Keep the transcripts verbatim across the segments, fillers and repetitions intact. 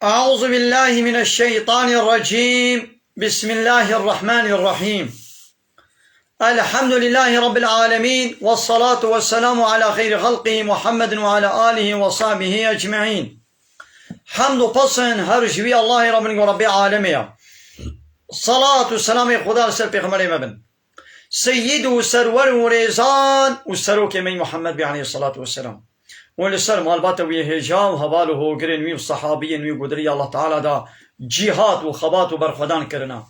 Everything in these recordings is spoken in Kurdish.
أعوذ بالله من الشيطان الرجيم. بسم الله الرحمن الرحيم. الحمد لله رب العالمين، والصلاة والسلام على خير خلقه محمد وعلى آله وصحبه أجمعين. Hemd û pesn her ji wî Allahê re bin ku Rebbê alemê ye. Salat û selamê Xuda li ser pêxemberê me bin. Seyyid û serwer û rêzan û serokê me Muhammed bî aleyhissalatu vesselam. Û li ser malbata wî hêja û heval û hogirên wî û sehabiyên wî ku di rêya Allah Teala da cîhat û xebat û berxwedan kirina.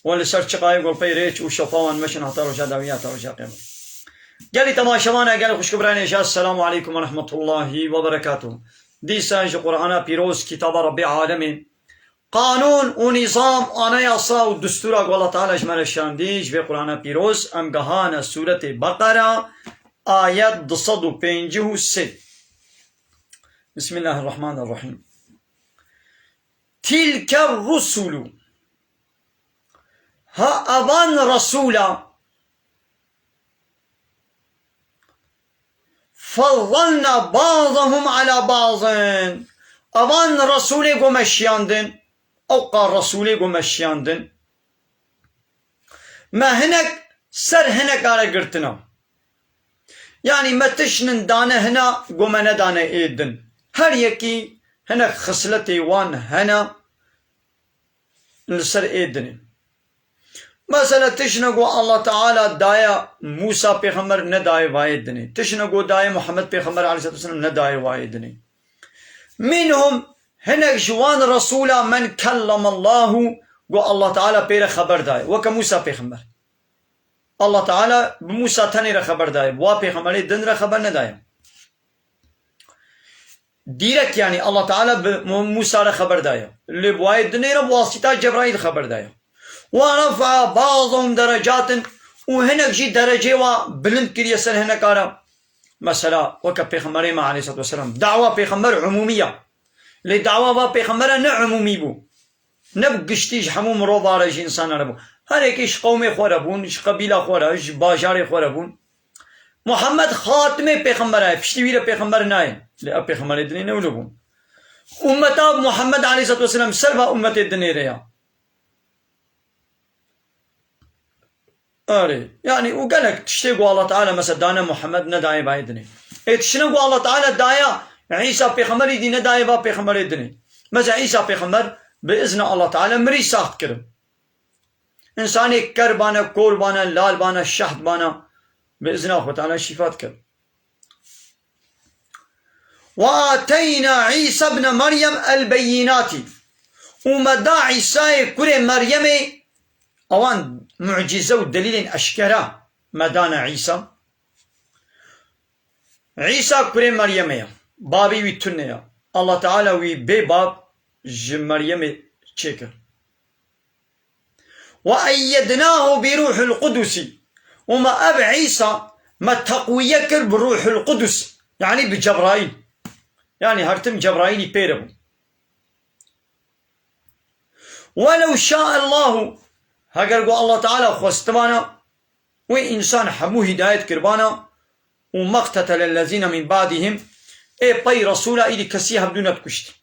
Û li ser çiqayê gulpey rêç û şopa wan meşin heta roja dawî heta roja qiyamê. Gelî temaşevana, gelî xwişk û birayên hêja, Esselamu aleykum ve rahmetullahi ve berekatuh. Dîsa ji Qur'ana pîroz, kitaba Rebbê alemê, qanûn û nîzam, anayasa û distûra ku Allah Teala ji me re şandî, ji vê Qur'ana pîroz, em gehane Sûretê Beqera, ayet du sed û pêncî û sê. Bismillahirrahmanirrahîm. Tilke rusulu. Ha evan resûla. Faddalna ba'dahum ala ba'din. Evan Resûlê ku me şiyandin, ewqa Resûlê ku me şiyandin, me hinek ser hinek are girtina. Yanî me tiştin dane hina ku me nedane ê din. Her yekî hinek xisletê wan hene li ser ê dinê. Mesela tiştine ku Allah Teala daye Musa pêxember nedaye vayê dinê. Tiştine ku daye Muhammed pêxember aleyhissalatu vesselam nedaye vayê dinê. Minhum, hinek ji wan resûla men kellemallahu, ku Allah Teala pê re xeber daye. Weke Musa pêxember. Allah Teala bi Musa tenê re xeber daye. Bi wa pêxemberê din re xeber nedaye. Dîrek, yanî Allah Teala bi Mu-, Musa re xeber daye. Lê bi wayê dinê re bi wasîta Cebraîl xeber daye. Wa refa ba'dahum derecatin, û hinek jî derecê wa bilind kiriye ser hineka re. Mesela, weke Pêxemberê me aleyhissalatu vesselam. Dawa Pêxember umûmî ya. Lê dawa va Pêxembera ne umûmî bû. Ne bi giştî ji hemû mirova re, ji însana re bû. Her yekî ji qewmê xwe re bûn, ji qebîla xwe re, ji bajarê xwe re bûn. Muhammed xatimê pêxembera ye, piştî wî re pêxember nayê. Lê ev pêxemberê dinê ne wilo bûn. Ummeta Muhammed aleyhissalatu vesselam ser va ummetê dinê re ya. Erê, yanî û gelek tiştê ku Allah Teala mesela dane Muhammed nedayê vayê dinê. Ê tiştine ku Allah Teala daya Îsa pêxemberî dî nedayê va pêxemberê dinê. Mesela Îsa pêxember bi izna Allah Teala mirî saxt kirin. Însanê ker bane, kor bane, lal bane, şehd bane, bi izna Xwe Teala şîfa dike. Ve ateyna Îsa ibne Meryem el beyînatî. Û me da Îsayê kurê Meryemê, ewan mucîze û delîlên eşkera me dane Îsa. Îsa kurê Meryemê ye. Babî wî tune ye. Allah Teala wî bê bab ji Meryemê çêkir. Ve eyyednahu bi ruhul qudusî. Û me ev Îsa me teqwiye kir bi ruhul qudus. Yanî bi Cebraîl. Yanî her tim Cebraîlî pê re bû. Welew şa'allahu, heger ku Allah Teala xwestibana, wê însan hemû hîdayet kiribana, û meqtetelellezîne min ba'dihim, ê pey Resûla îdî kesî hevdû nedikuşt.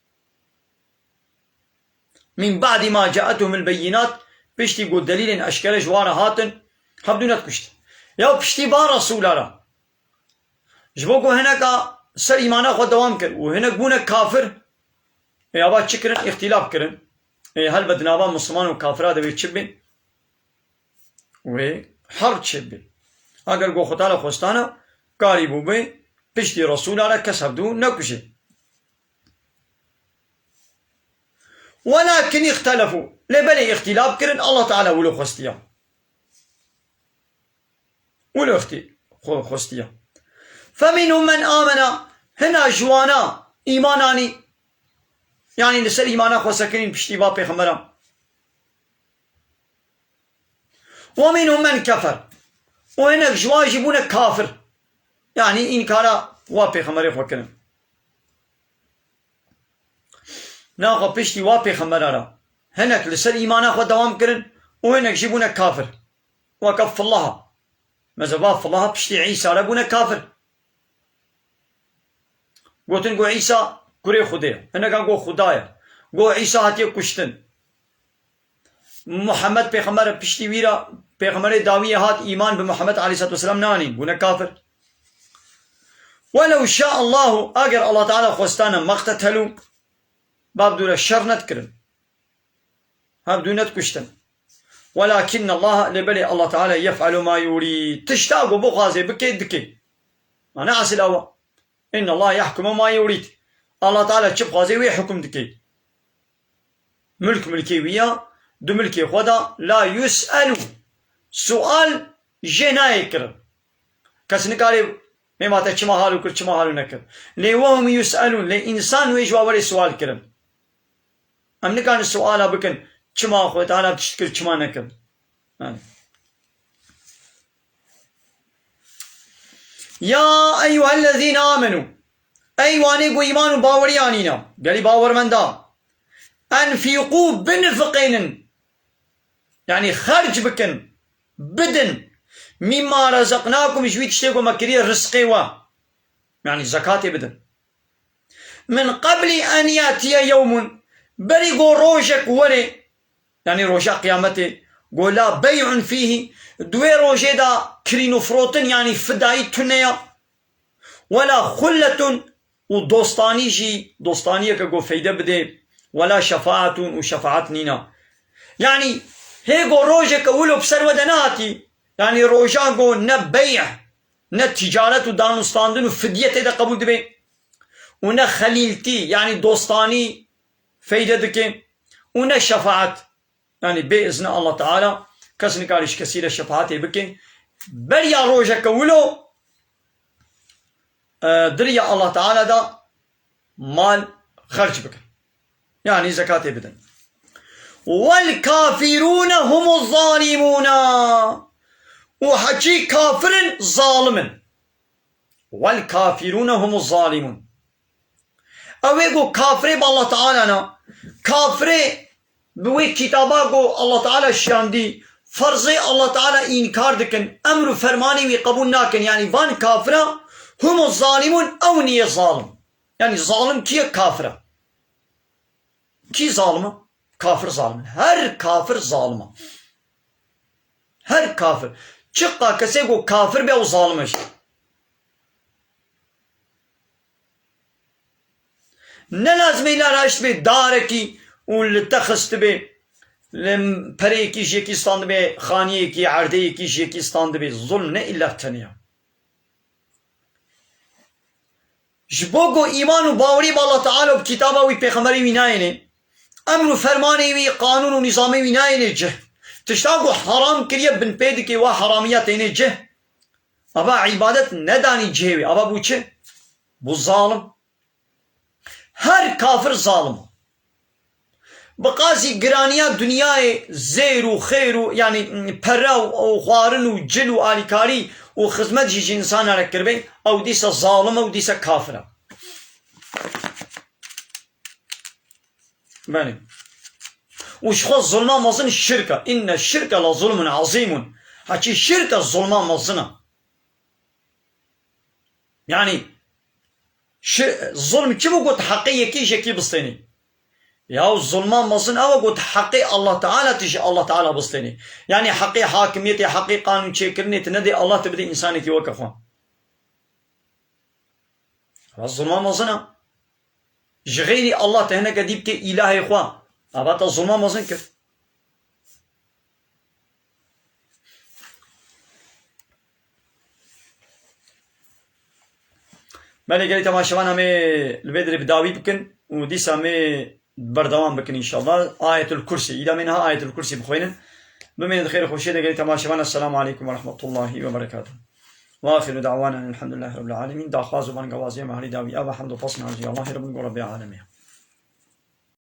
Min ba'dî ma ca'ethumul beyînat, piştî ku delîlên eşkere ji wan re hatin, hevdû nedikuşt. Ya piştî van Resûla re. Ji bo ku hineka ser îmana xwe dewam kir û hinek bûne kafir, ê ava çi kirin? Îxtîlaf kirin. Ê helbet di nava Misliman û kafira de wê çi bê? Wê herb çêbê. Eger ku Xwedê li xwestana, karî bû bê, piştî Resûla re kes hevdû nekujê. Welakin îxtelefû. Lê belê îxtîlaf kirin, Allah Teala wilo xwestiya. Wilo xti-, xwe-, xwestiya. Feminhum men amena, hina ji wana îman anî, yanî li ser îmana xwe sekinîn piştî va pêxembera. Ve minhum men kefer. Û hinek ji wan jî bûne kafir. Yanî înkara wa pêxemberê xwe kirin. Naxa piştî wa pêxembera re hinek li ser îmana xwe dewam kirin û hinek jî bûne kafir. Weke filaha. Mesela va filaha piştî Îsa re bûne kafir. Gotin ku Îsa kurê Xwedê ye. Hinekan ku Xuda ye. Got Îsa hatiye kuştin. Muhammed pêxember piştî wî re, pêxemberê dawiyê hat, îman bi Muhammed aleyhisselatu vesselam nanîn, bûne kafir. Welew şa Allahu, eger Allah Teala xwestane, meqtetelû, bab dûre şer nedikirin. Hevdû nedikuştin. Welakinne Allah, lê belê Allah Teala yef'alu ma yurîd. Tişta ku bixwaze bike, dike. Mana esil ew e. Inne Allah yahkumu ma yurîd. Allah Teala çi bixwaze wê hukm dike. Milk milkê wî ya, di milkê xwe de la yus'elu. Sual jê nayê kirin. Kes nikarê, mêma te çima halo kir, çima halo nekir. Lê wehum yus'elûn, lê însan wê ji wa were sual kirin. Em nikarin suala bikin, çima Xwedê Teala tişt kir, çima nekir. Yani. Ya eyyuhellezîne amenû. Ey wanê ku îman û bawerî anîne. Gelî bawermenda. Enfîqû, binifiqênin. Yani xerc bikin, bidin. Mîmma rezaqnakum, ji wî tiştê ku me kiriye rizqê we. Yani zekatê bidin. Min qeblî en yatiye yewmun, berî ku rojek were, yani roja qiyametê, ku la bey'un fîhî, di wê rojê de kirîn û firotin, yani fidayî tune ya, wela xulletun, û dostanî jî, dostaniyeke ku feyde bidê, wela şefaetun, û şefaet nîna. Yani hê ku rojeke wilo bi ser we de nehatî, yani roja ku ne bey'e, ne ticaret û danûstandin û fidye tê de qebûl dibe û ne xelîltî, yani dostanî feyde dike û ne şefaet. Yani bê izne Allah Teala kes nikare ji kesî re şefaetê bike. Beriya rojeke wilo, e, di riya Allah Teala de mal xerc bike. Yani zekatê bidin. Wel kafirûne humuz zalimûne. Û heçî kafir in, zalim in. Wel kafirûne humuz zalimûn. Ew ê ku kafirê bi Allah Teala ne, kafirê bi wê kitaba ku Allah Teala şiyandî, ferzê Allah Teala înkar dikin, emr û fermanê wî qebûl nakin, yani van kafira, humuz zalimûn, ew niye zalim. Yani zalim kî ye? Kafir e. Kî zalim e? Kafir zalim e. Her kafir zalim e. Her kafir. Çiqa kesê ku kafir be, ew zalim e jî. Ne lazim e îlla raşt be darekî û li te xistibe, li pereyekî ji yekî standibe, xaniyekî, erdeyekî ji yekî standibe. Zulm ne îlla tenê ya. Ji bo ku îman û bawerî bi Allah Teala û bi kitaba wî, pêxemberê wî nayêne, emr û fermanê wî, qanûn û nîzamê wî nayêne cih. Tişta ku heram kiriye, binpê dike, wa heramiya têne cih. Ava îbadet nedanî cihê wî. Ava bû çi? Bû zalim. Her kafir zalim. Bi qasî giraniya dinyayê zêr û xêr û, yani, pere û, û xwarin û cil û alîkarî û xizmet jî ji însana re kiribe, ew dîsa zalim e, ew dîsa kafir e. Belê. Û ji xwe zulma mezin şirk e. Inne şirke le zulmun azîmun. Heçî şirk e, zulma mezin e. Yani, şi-, zulm çi bû ku tu heqê yekî ji yekî bistênî? Ya zulma mezin ew e ku tu heqê Allah Teala, tu ji Allah Teala bistênî. Yani heqê hakimiyetê, heqê qanûn çêkirinê tu nedê Allah, tu bidê însanekî weke xwe. Ev zulma mezin e. Ji xeyrî Allah te hineke dî bike îlahê xwe. Ava te zulma mezin kir. Belê gelî temaşevan em ê li vê derê bi dawî bikin û dîsa em ê berdewam bikin înşallah. Ayetul Kursî. Îda em ê niha Ayetul Kursî bixwînin. Bimînin di xêr û xweşiyê de gelî temaşevan. Esselamu aleykum ve rahmetullahi ve berekatuhu. Ve axiru da'wana elhamdülillahi rabbil alemin. Daxwaz û bangewaziyê me herî dawî ev e, hemd û pesna ji Allahê re bin ku Rebbê alemê.